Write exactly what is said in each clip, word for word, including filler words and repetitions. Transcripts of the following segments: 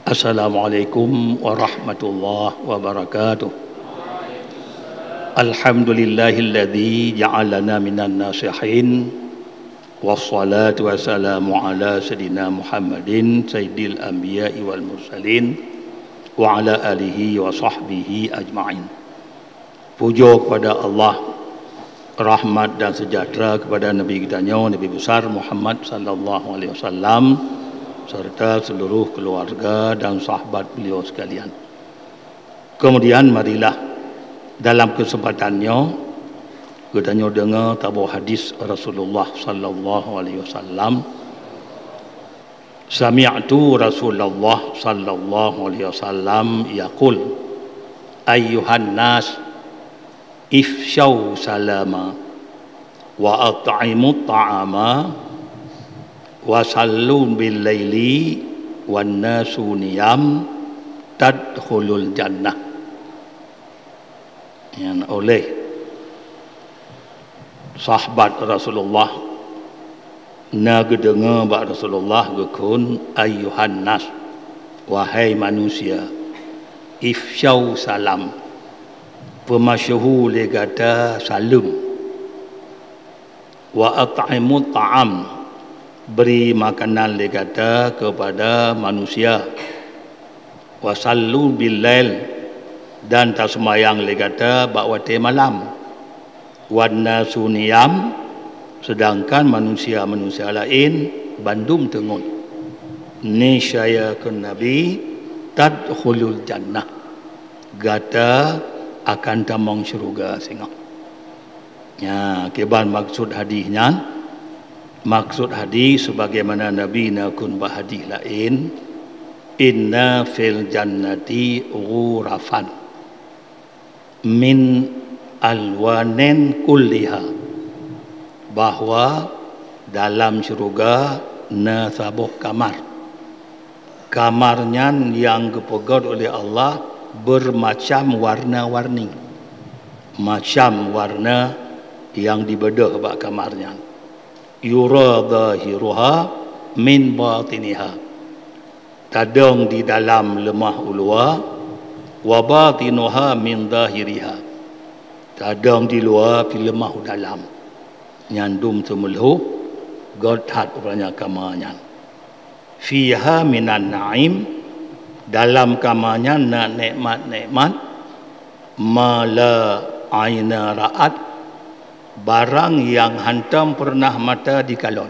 Assalamualaikum warahmatullahi wabarakatuh. Alhamdulillahilladzi ja'alana minan nasihin. Wassalatu wassalamu ala sayyidina Muhammadin sayyidil anbiya'i wal mursalin wa ala alihi wa sahbihi ajma'in. Pujoe kepada Allah, rahmat dan sejahtera kepada Nabi geutanyoe, Nabi besar Muhammad sallallahu alaihi wasallam, serta seluruh keluarga dan sahabat beliau sekalian. Kemudian marilah dalam kesempatan nyoe geutanyoe deungoe saboh hadis Rasulullah sallallahu alaihi wasallam. Sami'tu Rasulullah sallallahu alaihi wasallam yaqul, "Ayyuhan nas, ifsyau salama, wa at'imut ta'ama, wa sallu bil laili wan nasu niyam, tadkhulul jannah." Nyan oleh sahabat Rasulullah na geudeungoe bak Rasulullah geukheun, "Ayyuhan nas, wahai manusia, ifsyau salam, peumasyhu lé gata saleuem, wa at'imut ta'am, bri makanan lé gata keupada manusia, wa sallu bil lail, dan taseumayang lé gata bak watée malam." Wan nasu niyam, seudangkan manusia-manusia laén bandum teungon. Niscaya kheun Nabi, "Tadkhulul jannah." Gata akan tamong syeuruga singoh. Nya, kiban maksud hadis nyan? Maksud hadis sebagaimana Nabi na kheun bak hadis laén, "Inna fil jannati ghurafan min alwanin kulliha," bahwa dalam syeuruga na saboh kamar. Kamar nyan nyang geupeugét uleh Allah beureumacam warna-warni. Macam warna nyang dibeudôh bak kamar nyan. Yura zahiruha min batiniha. Tadong di dalam leumah u luwa, wa batinuha min zahiriha. Tadong di luwa pih leumah u dalam. Nyan dum seumeulhôh, gét that uroe nyan kama nyan. Fiha minan na'im, dalam kama nyan na nikmat-nikmat, ma la aina ra'at, barang nyang hántom peureunah mata jikalon.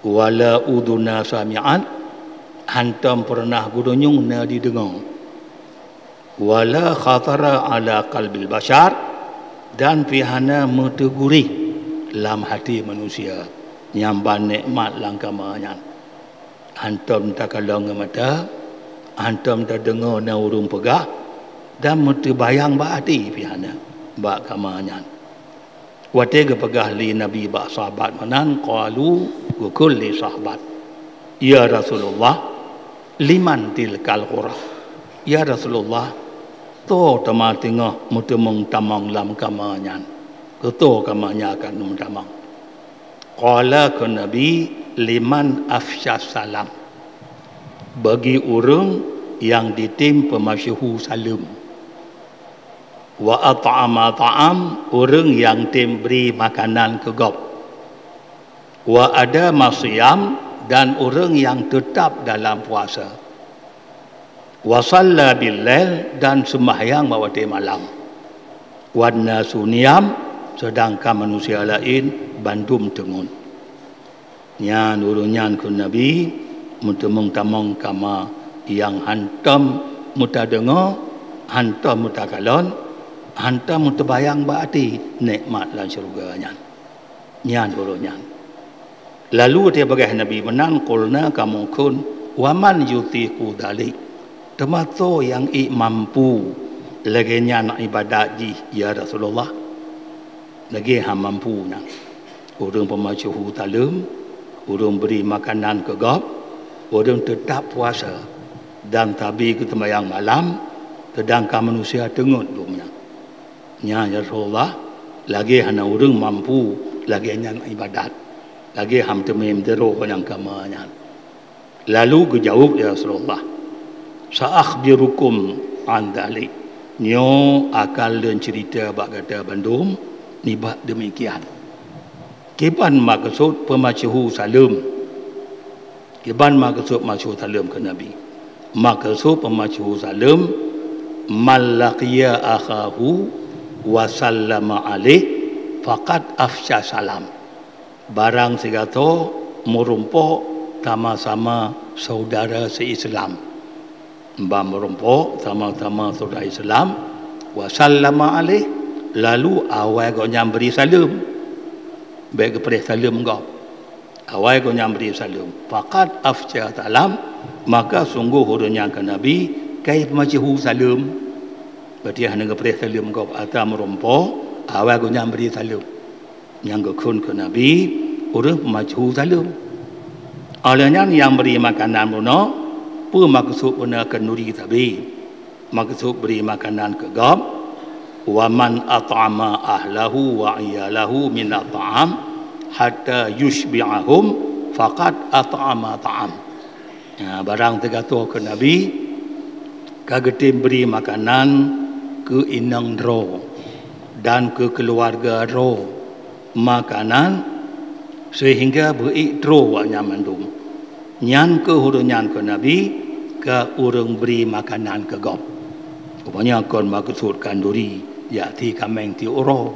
Wala udhuna sami'at, hántom peureunah geutunyong na jideungoe. Wala khatara ala qalbil bashar, dan pih hana meuteugurih lam até manusia nyang ban nikmat lam kama nyan. Hántom takalon ngon mata, hántom tadeungoe na ureuëng peugah, dan meuteubayang bak até pih hana bak kama nyan. Watée geupeugah lé Nabi bak sahabat meunan, qalu, geukheun lé sahabat, "Ya Rasulullah, liman tilkal ghuraf?" "Ya Rasulullah, toh teuma teungoh meuteumeung tamong lam kama nyan? Keutoe kama nyan ka neumeutamong?" Qala, kheun Nabi, "Liman afsyas salam." Bagi ureuëng nyang jitem peumasyhu saleuem. Wa at'ama ta'am, ureuëng nyang tem bri makanan keu gob. Wa adama siyam, dan ureuëng nyang teutab dalam puasa. Wa shalla bil lail, dan seumbahyang bak watée malam. Wan nasu niyam, seudangkan manusia laén bandum teungon. Nyan ureuëng nyan kheun Nabi, meuteumeung tamong kama nyang hántom meutadeungoe, hántom meutakalon, hántom meuteubayang bak até nikmat lam syeuruga nyan. Nyan ureuëng nyan. Lalu watée peugah Nabi meunan, qulna, kamoe kheun, "Wa man yutiqu dzalik?" Teuma soe nyang ék mampu lagée nyan ibadat jih, ya Rasulullah? Lagée hana mampu nyan. Ureuëng peumasyhu saleuem, ureuëng bri makanan keu gob, ureuëng teutab puasa, dan sabe geuseumbahyang malam, seudangkan manusia teungon dum nyan. Nyan, ya Rasulullah, Lagée hana ureuëng mampu lagée nyan ibadat, lagée han teumé meudroe nyang kama nyan. Lalu geujaweueb lé Rasulullah, "Sa'akhbirukum an dzalik." Nyoe akan lôn ceurita bak gata bandum nibak deumikian. Kiban maksud peumasyhu saleuem? Kiban maksud masyhu saleuem keu Nabi? Maksud peumasyhu saleuem, "Man laqiya akhahu wa sallama alaih faqad afsya salam." Barang sigasoe meurumpok sama-sama saudara seuislam. Ban meurumpok sama-sama saudara Islam, wa sallama alaih, lalu awai gobnyan bri saleuem. Bék geupreh saleuem gob. Awai gobnyan bri saleuem. Faqad afsya salam, maka sunggoh ureuëng nyan keu Nabi kai peumasyhu saleuem. Berarti hana geupreh saleuem gob, ata meurumpok, awai gobnyan bri saleuem. Nyang geukheun keu Nabi, ureuëng peumasyhu saleuem. Óh lheueh nyan nyang bri makanan bunoe, peue maksud bunoe khanduri sabe? Maksud bri makanan keu gob, "Wa man at'ama ahlahu wa iyalahu min at'am hatta yusybi'ahum faqad at'ama ta'am." Ya, barang teugasoe keu Nabi ka geutem bri makanan keu inong droe dan keu keuluwarga droe makanan seuhingga beu-ék troh awaknyan mandum. Nyan keuh ureuëng nyan keu Nabi ka ureuëng bri makanan keu gob. Rupanya kon maksud khanduri jak ti kaméng ti uroe.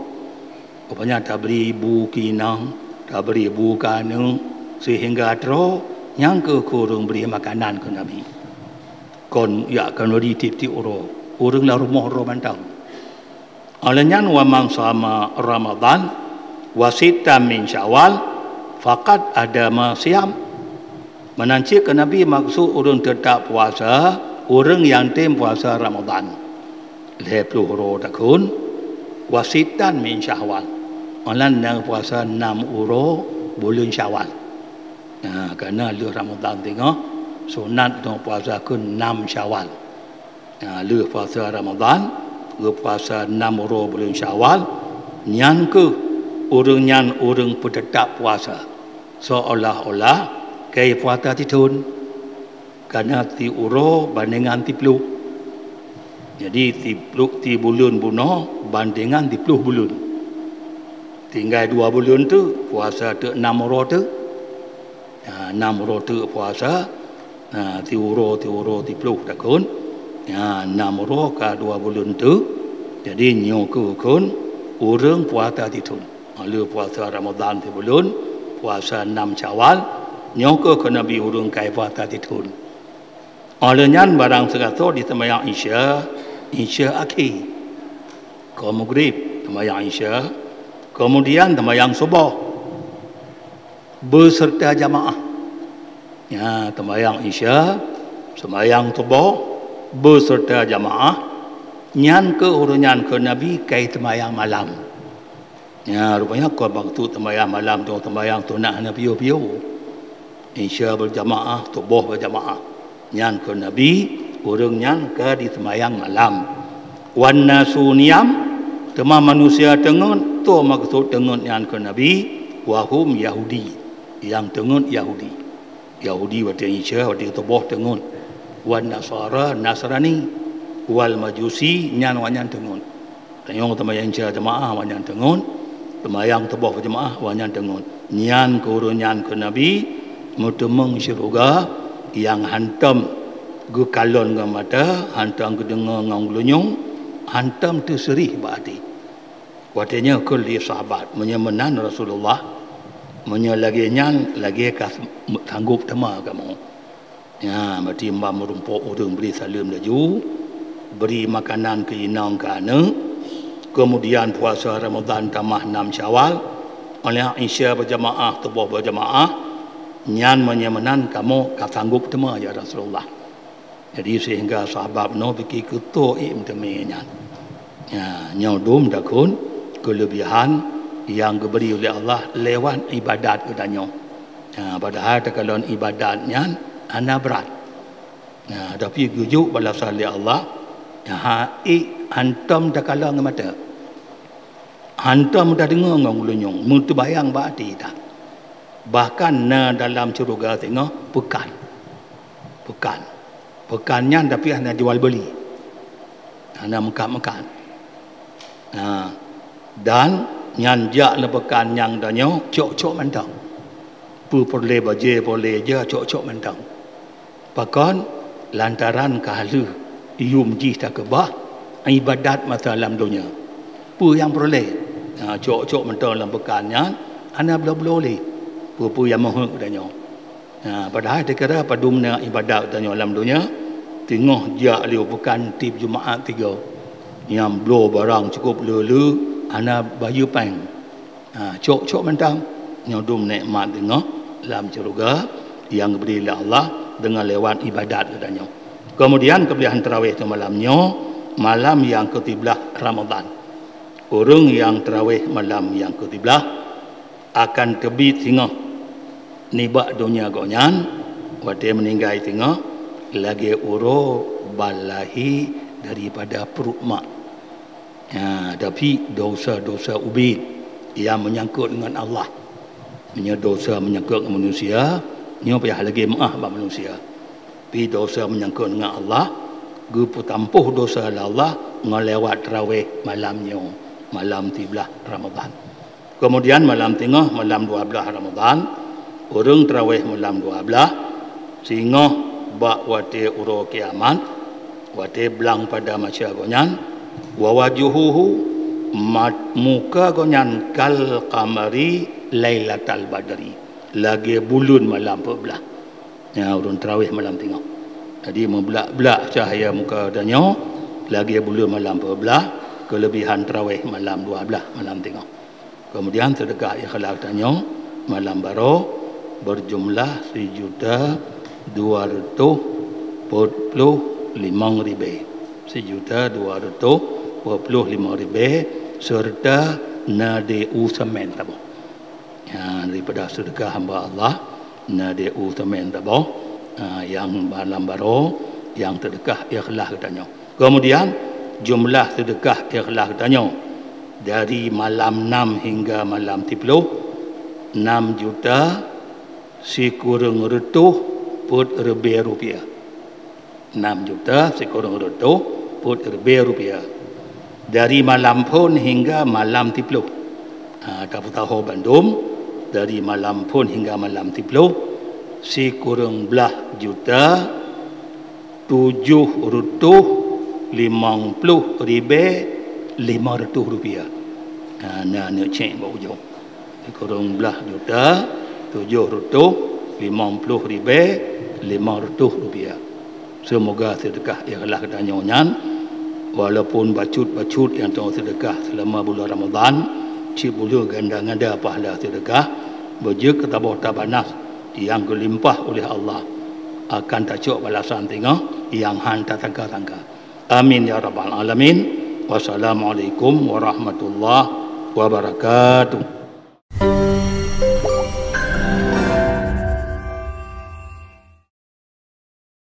Rupanya tabri bu keu inong, tabri bu keu aneuëk seuhingga troh, nyan keuh keu ureuëng bri makanan keu Nabi. Kon jak khanduri tieb-tieb uroe, ureuëng lam rumoh droe mantong. Óh lheueh nyan, "Wa man shama Ramadhan wa sittan min Syawal faqad adama siyam." Meunan cit keu Nabi maksud ureuëng teutab puasa, ureuëng nyang tem puasa Ramadhan lhée ploh uroe takheun, wa sittan min Syawal, óh lheueh nyan puasa nam uroe buleuen Syawal. Nah, kareuna lheueh Ramadhan teungoh sunat dong puasa keu nam Syawal. Nah, lheueh puasa Ramadhan, geupuasa nam uroe buleuen Syawal, nyan keuh ureuëng nyan ureuëng peuteutab puasa, seolah-olah kai puasa tithon, kareuna ti uroe bandengan tiploh. Jadi, tiploh ti buleuen bunoe bandengan tiploh buleuen. Tinggai dua buleuen teuk, puasa teuk nam uroe teuk. Ha, nam uroe teuk puasa, ha, ti uroe, ti uroe tiploh takheun. Ha, nam uroe ka dua buleuen teuk. Jadi, nyoe keuh kheun ureuëng puasa tithon. Ha, lheueh puasa Ramadhan sibuleuen, puasa nam Syawal, nyoe keuh keu Nabi ureuëng kai puasa tithon. Óh lheueh nyan barang sigasoe diseumayang Isya, Isya akhé. Kon Maghrib, seumayang Isya, keumudian seumayang Suboh beuseureuta jamaah. Nya, seumayang Isya, seumayang Suboh beuseureuta jamaah, nyan keuh ureuëng nyan keu Nabi kai seumayang malam. Nya, rupanya kon maksud seumayang malam tu seumayang sunat hana piôh-piôh. Isya beujamaah, Suboh beujamaah. Nyan keu Nabi, ureuëng nyan ka diseumayang malam. Wan nasu niyam, teuma manusia teungeut, toh maksud teungeut nyan keu Nabi, wahum Yahudi, nyang teungeut Yahudi. Yahudi watée Isya, watée Suboh teungeut. Wan Nasara, Nasrani. Wal Majusi, nyan awaknyan teungeut. Tanyong teuma nyang Isya jamaah awaknyan teungeut, teumayang Suboh beujamaah awaknyan teungeut. Nyan keuh ureuëng nyan keu Nabi meuteumeung syeuruga nyang hantom geukalon ngon mata, hantom geudeungoe ngon geulinyueng, hantom teuseurih bak até. Watée nyoe kheun lé sahabat, "Meunyoe meunan Rasulullah, meunyoe lagée nyan lagée ka sanggop teuma kamoe." Nya, berarti ban meurumpok ureuëng bri saleuem laju, bri makanan keu inong keu aneuëk, keumudian puasa Ramadhan tamah nam Syawal, óh lheueh Isya beujamaah, Suboh beujamaah, nyan meunyoe meunan kamoe ka sanggop teuma, ya Rasulullah. Jadi, seuhingga sahabat bunoe pike keu toh ék meuteumé nyan. Nya, nyoe dum takheun keuleubihan nyang geubri uleh Allah lewat ibadat geutanyoe. Ha, padahai takalon ibadat nyan hana brat. Ha, tapi geujok balasan lé Allah, ha, ék hantom takalon ngon mata. Hantom tadeungoe ngon ulôn nyoe, meuteubayang bak até that. Bahkan na dalam syeuruga singoh peukan. Peukan. Peukan nyan tapi hana jual beuli. Hana meukat-meukat. Ha. Dan nyan jak lam peukan nyang tanyoe cok-cok mantong. Peue peureulée bajée, peureulée ija, cok-cok mantong. Pakon? Lantaran ka lheueh yum jih takeubah iébadat masa lam donya. Peue nyang peureulée? Ha, cok-cok mantong lam peukan nyan hana bloe-bloe lé. Peue-peue nyang meuheuet geutanyoe. Ha, padahai takira padum na iébadat geutanyoe lam donya, teungoh jak lé u peukan tieb Jumaat tiga. Nyang bloe barang cukup le-le, hana bayeue péng. Ha, cok-cok mantong nyoe dum nikmat teungoh lam syeuruga nyang geubri lé Allah deungon lewat iébadat geutanyoe. Keumudian keubeulihan tarawih teuh malam nyoe, malam nyang keutiblah Ramadhan. Ureuëng nyang tarawih malam nyang keutiblah akan teubiet singoh nibak donya gobnyan, watée meuninggai singoh lagée uroe ban lahé daripada pruet mak. Ha, tapi desya-desya ubit nyang meunyangkot ngon Allah. Meunyoe desya meunyangkot ngon manusia, nyoe payah lagée meuáh bak manusia. Tapi desya meunyangkot ngon Allah, geupeutampoh desya lé Allah ngon lewat tarawih malam nyoe, malam tiblah Ramadhan. Keumudian malam teungoh, malam dua blaih Ramadhan, ureuëng tarawih malam dua blaih, singoh bak watée uroe kiamat, watée blang padam asai gobnyan, wa wajhuhu, mat-, muka gobnyan kal qamari lailatal badri, lagée buleuen malam peuet blaih. Nyan ureuëng tarawih malam teungoh. Jadi meublak-blak cahya muka tanyoe lagée buleuen malam peuet blaih, keuleubihan tarawih malam dua blaih malam teungoh. Keumudian seudeukah ikhlas tanyoe malam baroe beujumlah sijuta dua reutôh peuet ploh limong ribée. Sijuta dua reutôh peuet ploh limong ribée, seureuta na di u seumén saboh. Ha, daripada seudeukah hamba Allah, na di u seumén saboh, ha, nyang malam baroe, nyang seudeukah ikhlas geutanyoe. Keumudian, jumlah seudeukah ikhlas geutanyoe dari malam nam hingga malam siploh, nam juta sikureueng reutôh peuet ribée rupiah. Nam juta sikureueng reutôh peuet ribée rupiah. Dari malam phon hingga malam siploh. Ha, tapeusaho bandum, dari malam phon hingga malam siploh, sikureueng blaih juta tujoh reutôh limong ploh ribée limong reutôh rupiah. Ha, na neuk cék bak ujong. Sikureueng blaih juta tujoh reutôh limong ploh ribée limong reutôh rupiah. Seumoga seudeukah ikhlas geutanyoe nyan, walaupun bacut-bacut nyang tanyoe seudeukah seulama buleuen Ramadhan, cit buleuen ganda-ganda pahala seudeukah, beujeuet keu saboh tabanas nyang geulimpah uleh Allah, akan tacok balasan singoh nyang hán tasangka-sangka. Amin ya rabbal alamin. Wassalamualaikum warahmatullahi wabarakatuh.